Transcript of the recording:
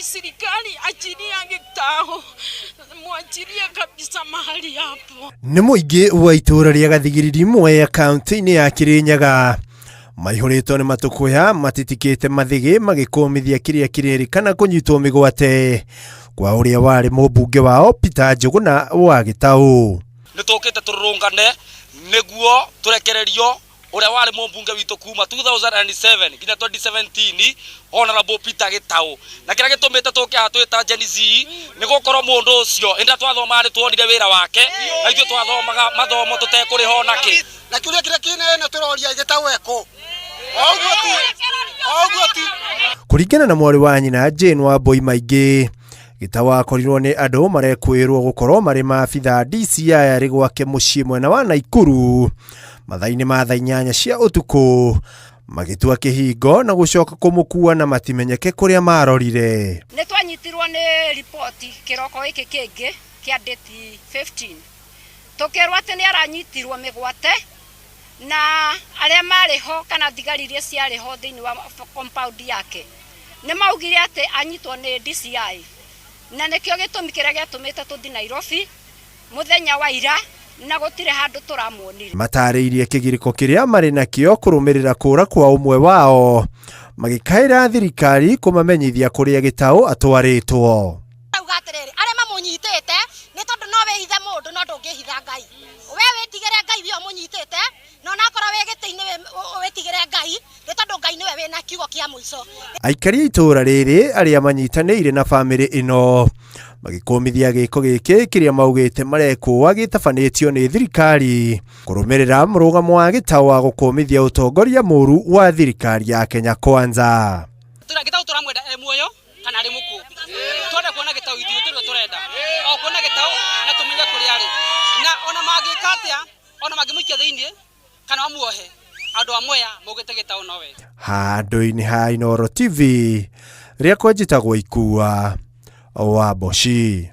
Serikali achilia Gitau, mwachilie kabisa mahali hapo. Nĩ mũingĩ wa itũũra rĩa Gathigiriri Mwea kaunti-inĩ ya Kirinyaga maihũrĩtwo nĩ matũkũya matitikĩte mathĩgĩ magĩkũmithia kĩrĩa kĩrerĩkana kũnyitwo mĩgwate kwa ũrĩa warĩ mũmbunge wao Peter Njũgũna wa Gĩtaũ. Nĩ tũkĩte tũrũrũngane nĩguo tũrekererio ũrĩa warĩ mũmbunge witũ kuma 2007 nginya 2017, Honorable Peter Gĩtaũ. Na kĩrĩa gĩtũmĩte tũke haha twĩ ta Gen Z nĩ gũkorwo mũndũ ũcio hĩndĩ ĩrĩa twathomaga nĩ tuonire wĩra wake, na ithuĩ twathomaga mathomo tũtekũrĩha onakĩ. Na kĩũria kĩrĩa kĩnene tũroria, Gĩtaũ ekũ? Oguo tu, oguo tu. Kũringana na mwarĩ wa nyina Jane wa Mboi Maingĩ, Gĩtaũ akorirwo nĩ andũ marekwĩrwo gũkorwo marĩ maabitha DCI arĩ gwake mũciĩ mwena wa Naikuru mathaa-inĩ ma thaa 8 cia ũtukũ, magĩtua kĩhingo na gũcoka kũmũkua na matimenyeke kũrĩa marorire. Nĩ twanyitirwo nĩ riboti kĩroko gĩkĩ kĩngĩ kĩa date 15, tũkĩrwo atĩ nĩ aranyitirwo mĩgwate na arĩa marĩ ho kana thigari iria ciarĩ ho thĩinĩ wa compound yake nĩ maugire atĩ anyitwo nĩ DCI, na nĩkĩo gĩtũmi kĩrĩa gĩatũmĩte tũthiĩ Nairobi mũthenya wa ira na gũtirĩ handũ tũramuonire. Matarĩirie kĩgirĩko kĩrĩa marĩ nakĩo kũrũmĩrĩra kũra kwa ũmwe wao, magĩkaĩra thirikari kũmamenyithia kũrĩa Gĩtaũ atwarĩtwo. Auga atĩrĩrĩ, arĩa mamũnyitĩte, nĩ tondũ no wĩhithe mũndũ no ndũngĩhitha Ngai. We wĩtigĩre Ngai wĩo mũnyitĩte, na onakorwo wĩ gĩtĩ-inĩ wĩtigĩre Ngai, nĩ tondũ Ngai nĩwe wĩna kiugo kĩa mũico. Aikari a itũũra rĩrĩ arĩa manyitanĩire na bamĩrĩ ĩno magĩkũmithia gĩko gĩkĩ kĩrĩa maugĩte marekũa gĩtabanĩtio nĩ thirikari kũrũmĩrĩra mũrũgamo wa Gĩtaũ wa gũkũmithia ũtongoria mũru wa thirikari ya Kenya Kwanza. Gĩtaũ tũramwenda e muoyo kana arĩ mũkuũ, twenda kuona Gĩtaũ. Ithuĩ tũrĩo tũrenda o kuona Gĩtaũ na tũmenye kũrĩa arĩ, na ona mangĩka atĩa, ona mangĩmũikia thĩinĩ kana mamuohe, andũ a Mwea maugĩte Gĩtaũ nowe. Handũ-inĩ ha Inooro TV, rĩakwa njĩtagwo Ikua wa Mboci.